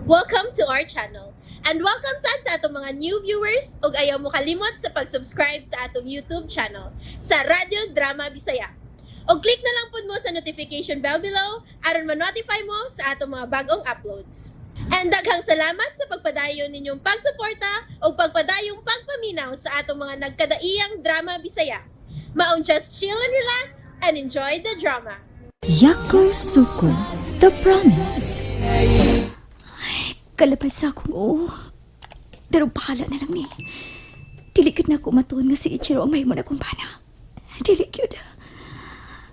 Welcome to our channel. And welcome sad sa atong mga new viewers ug ayaw mo kalimot sa pag-subscribe sa atong YouTube channel sa Radyo Drama Bisaya. Og click na lang pud mo sa notification bell below aron ma-notify mo sa atong mga bagong uploads. And daghang salamat sa pagpadayon ninyong pagsuporta ug pagpadayong pagpaminaw sa atong mga nagkadaiyang drama Bisaya. Maong just chill and relax and enjoy the drama. Yakosuku, The Promise. Kalabay sa akong oo. Pero bahala na lang ni. Dili gyud na ako matuon nga si Ichiro ang mahimo na akong bana. Dili gyud.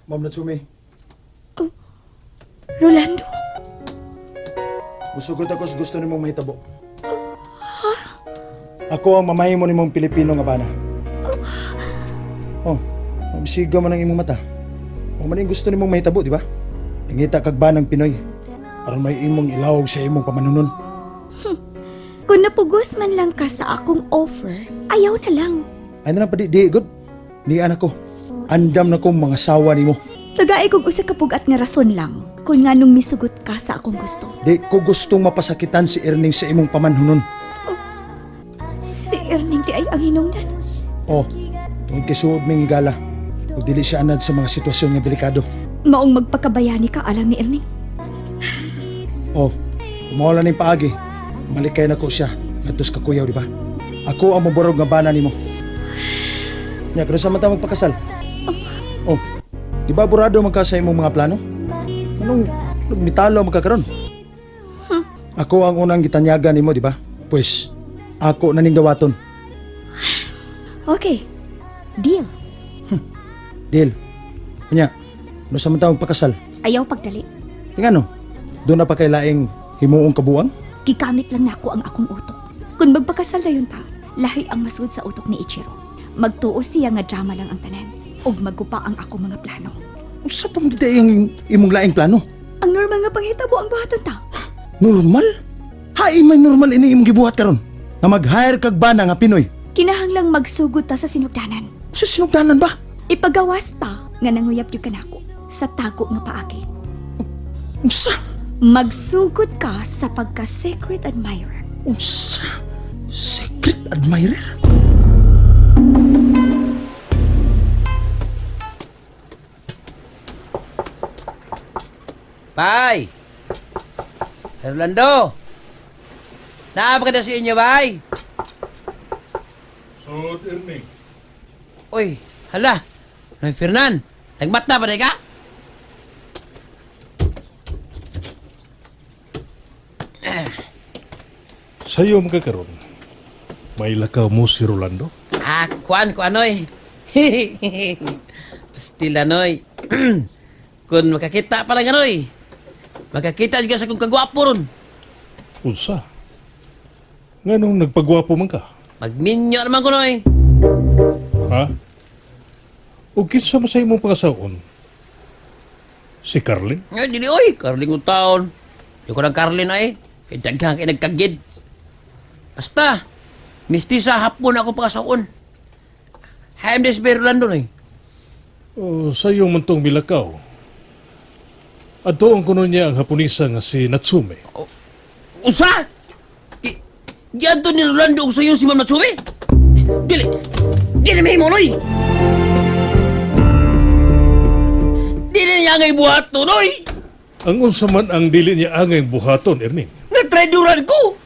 Ma'am Natsumi, Rolando, musugot ako sa gusto nimong mahitabo. Ako ang mamahimo nimong Pilipino nga bana. Oh, mamsiga man ang imong mata. O man ang gusto nimong mahitabo, di ba? Nangita kag banang Pinoy. Aron may imong ilawog sa imong pamanunon. Kung napugos man lang ka sa akong offer, ayaw na lang. Ay na lang pa di, good. Nian ako. Andam na kong mga sawa nimo. Tagay kog usa ka pugat nga rason lang kung nganong misugot ka sa akong gusto. Di ko gustong mapasakitan si Erning sa imong pamanhunon. Si Erning di ay ang hinungdan. Oh, tungod kay suod ming higala. Ug dili siya anad sa mga sitwasyon nga delikado. Maong magpakabayani ka alang ni Erning. Oh, mawala ning paagi. Malikay na ko siya. Ngadto sa kakuyaw, di ba? Ako ang maborog nga bana nimo. Nya, kano sa man ta magpakasal? Oh, di ba burado man ka sa imong mga plano? Anong mitalo man ka karon? Ako ang unang gitanyagan nimo, di ba? Pues, ako na ning dawaton. Okay, deal. Deal. Nya, ano sa man ta magpakasal? Ayaw pagdali. Ngano? Doon na pa kay laing himuong kabuang? Gigamit lang nako ang akong utok. Kung magpakasal dayon ta, lahi ang masud sa utok ni Ichiro. Magtuo siya nga drama lang ang tanan ug magupa ang akong mga plano. Unsa pa man gid ang imong laing plano? Ang normal nga panghitabo ang buhaton ta. Normal? Hain may normal ini imong gibuhat karon. Nga mag-hire kag bana nga Pinoy. Kinahanglang magsugod ta sa sinugdanan. Sa sinugdanan ba? Ipagawas ta nga nanguyab gyud kanako sa tago nga paagi. Unsa? Magsugod ka sa pagka-secret admirer. Unsa? Secret admirer? Bay! Rolando! Naa pa ka sa inyo, bay? So, Ernie, Uy, hala! Noy Fernan, nagmata ba ka? sa'yo magkakaroon, may lakaw mo si Rolando? Ah, kuan, kuan, oy. Pastila, noy. Kung makakita pa lang, noy. Makakita juga sa kong kagwapo ron. Unsa? Nga nung nagpagwapo man ka? Magminyo naman ko, noy. Ha? O kinsa man sa imong pangasaon? Si Carlin? Ay, dili, oy. Karling kong taon. Di ko ng Carlin, ay. Kay daghang kay nagkagid. Basta, mistisa hapon ako pakasaon. Hayam des Rolando, noy. O sa'yo man tong milakaw? Adtoon kuno niya ang Haponisa nga si Natsume. Usa! Giadto ni Rolando og sayo si Ma'am Natsume? Dili! Dili may noy! Dili niya ngay buhat to, noy! Ang unsa man ang dili niya angay buhaton, Ernie. Natraiduran ko!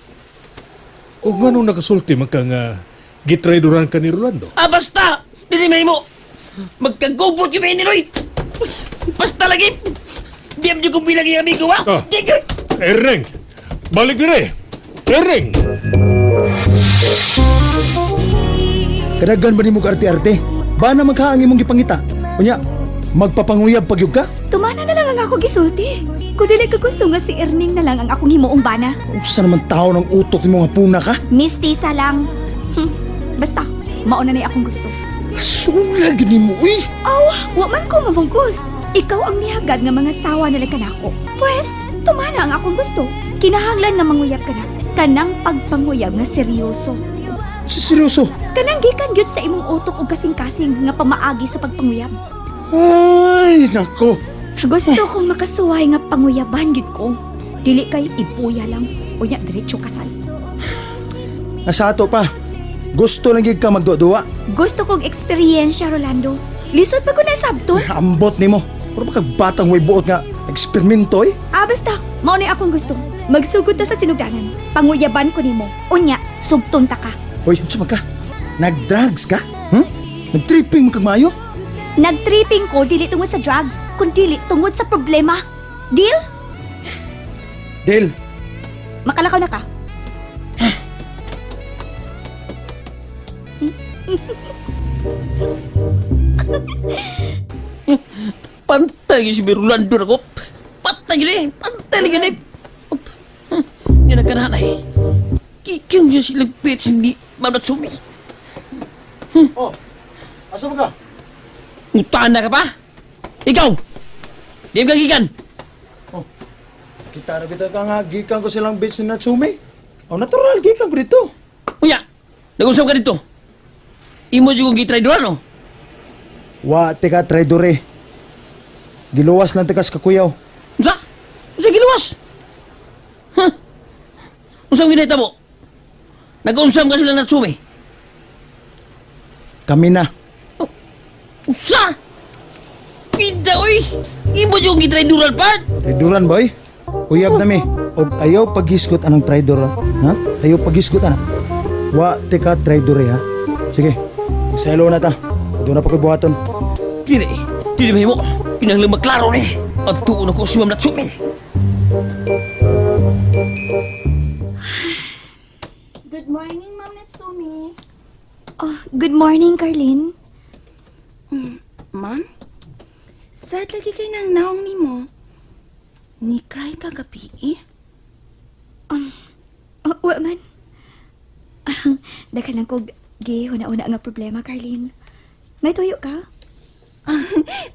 O nga nung nakasulti man ka nga gitraidoran ka ni Rolando? Ah, basta! Dili may mo! Magkagubot yung ni noy! Basta lagi! Di am kong bilang yung amigo, ha? Ah. Di ka- Erning! Balik dire! Erning! Kadagan ba nimo ka arte-arte? Bana magka ang imong gipangita? Unya, magpapanguyab pagyug ka? Tumana na lang ang ako gisulti. Kung dili ka gusto nga si Erning na lang ang akong himuong bana. Unsa naman tao ng utok nimo nga puna ka? Mistisa lang. Basta, mauna na akong gusto. Sulag nimo uy. Aw, wa man ko mamungkus. Ikaw ang nihagad nga mga sawa na lang kanako. Pwes, tumana ang akong gusto. Kinahanglan nga manguyab ka na. Kanang pagpanguyab nga seryoso. Sa seryoso. Kanang gikan gyud sa imong utok og kasing-kasing nga pamaagi sa pagpanguyab. Ay, nako. Gusto kong makasuway nga panguyaban gyud ko. Dili kay ibuya lang. Unya diretso kasal. Nasa ato pa. Gusto lang gid ka magduwa-duwa. Gusto kong eksperyensya, Rolando. Lisod pa ko na sabton. Ambot nimo. Pero baka batang way buot nga eksperimento eh. Ah, basta, mao ni akong gusto. Magsugod ta sa sinugdanan. Panguyaban ko nimo. Unya, sugton ta ka. Hoy, unsa man ka? Nag-drugs ka? Nag-tripping man kag maayo? Nagtripping ko dili tungod sa drugs, kundi tungod sa problema. Deal? Deal. Makalakaw na ka. Pantay si Birulando na ko. Patay gini, pantay lagi ni. Yan ang kanahan ay. Kikang siya silang bitch ni Ma'am Natsumi. Oh, asa man ka? Utaan na ka pa? Ikaw! Di mo kagikan! Oh, kita na kita ka nga, gikan ko silang bitch ni Natsume. Oh, natural, gikan ko dito. Unya, nag-usap ka dito. Imo dyan kong gitry doon, no? Wa, tika, traidore. Giluwas lang tikas kakuyaw. Unsa? Unsa giluwas? Huh? Unsa ang ginahita mo? Nag-unsam ka sila Natsumi. Kami na. Unsa? Pida, oy! Imo dyan kong gitry dural pa? Traidoran, boy. Uyab na mi. Og ayaw pagisgot anang traidor, ha? Ha? Ayaw pagisgot ana. Wa, tika, traidore, ha? Sige, magselo na ta. Doon na pa ko'y buhaton. Dili, dili mahimo. Kinahanglan maklaro ni. At tuon ako si Ma'am Natsumi. Good morning, Ma'am Natsumi. Oh, good morning, Carlene. Ma'am, sad lagi kay nang naong nimo. Ni cry ka gabi eh? Oh, wa man. Daghan lang kog gihuna-una nga problema, Carlene. May tuyo ka?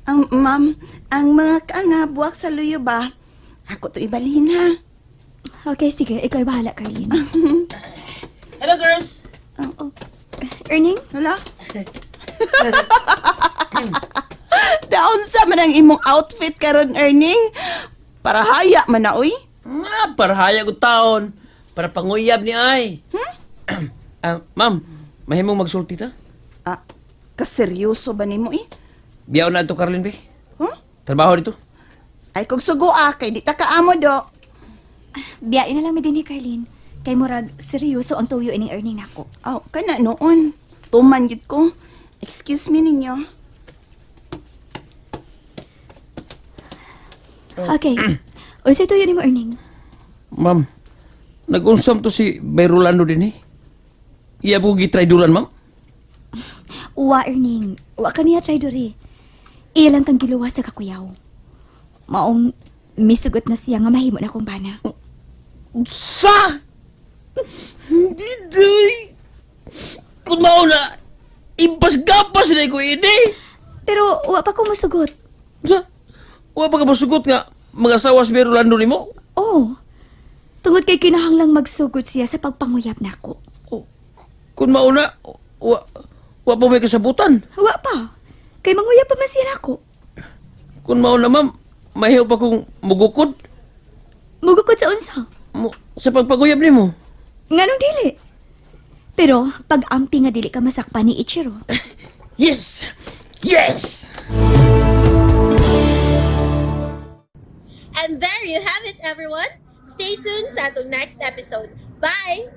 Ang ma'am, ang mga kaangabuak sa luyo ba? Ako to ibalhin ha. Okay, sige. Ikaw ay bahala, Carlene. Hello, girls! Oh, Erning? Hala? Daon sa man ang imong outfit karon earning? Para haya man na oy. Nga, para hayag ko taon. Para panguyab ni ay. Ah, ma'am, mahimong magsulti ta? Ah, kaseryoso ba nimo eh? Biyaw na ito, Carlin, be. Huh? Trabaho dito. Ay kog sugo ah, kay di ta kaamo do. Biyain na lang mi dinhi, Carlene. Kay murag seryoso ang tuyo ining Erning nako. Aw, kana noon. Tuman gid ko. Excuse me ninyo. Okay. Unsay tuyo nimo, Erning? Ma'am, nag-unsam to si Bayrolando din eh. Iya po gitrayduran, ma'am. Wa, Erning. Wa ka niya try diri. Iya lang kang giluwas sa kakuyaw. Maong misugot na siya nga mahimo na akong bana. Sa! Hindi, day! Kung mauna, impas-gapas na ko ini. Pero wa pa ko musugot. Sa? Wa pa ka masugot nga, mga sawa si Bayrolando nimo? Oh. Tungod kay kinahanglang magsugot siya sa pagpanguyab nako. Oh, kung mauna, wa pa may kasabutan. Wa pa. Kay manguyab pa man siya nako. Kung mauna, ma'am, mahiyo pa kong mugukod Mugukod sa unsa. mo, sa pagpaguyab nimo. Nganong dili? Pero pag ampi nga dili ka masakpan ni Ichiro. Yes! Yes! And there you have it, everyone. Stay tuned sa atong next episode. Bye!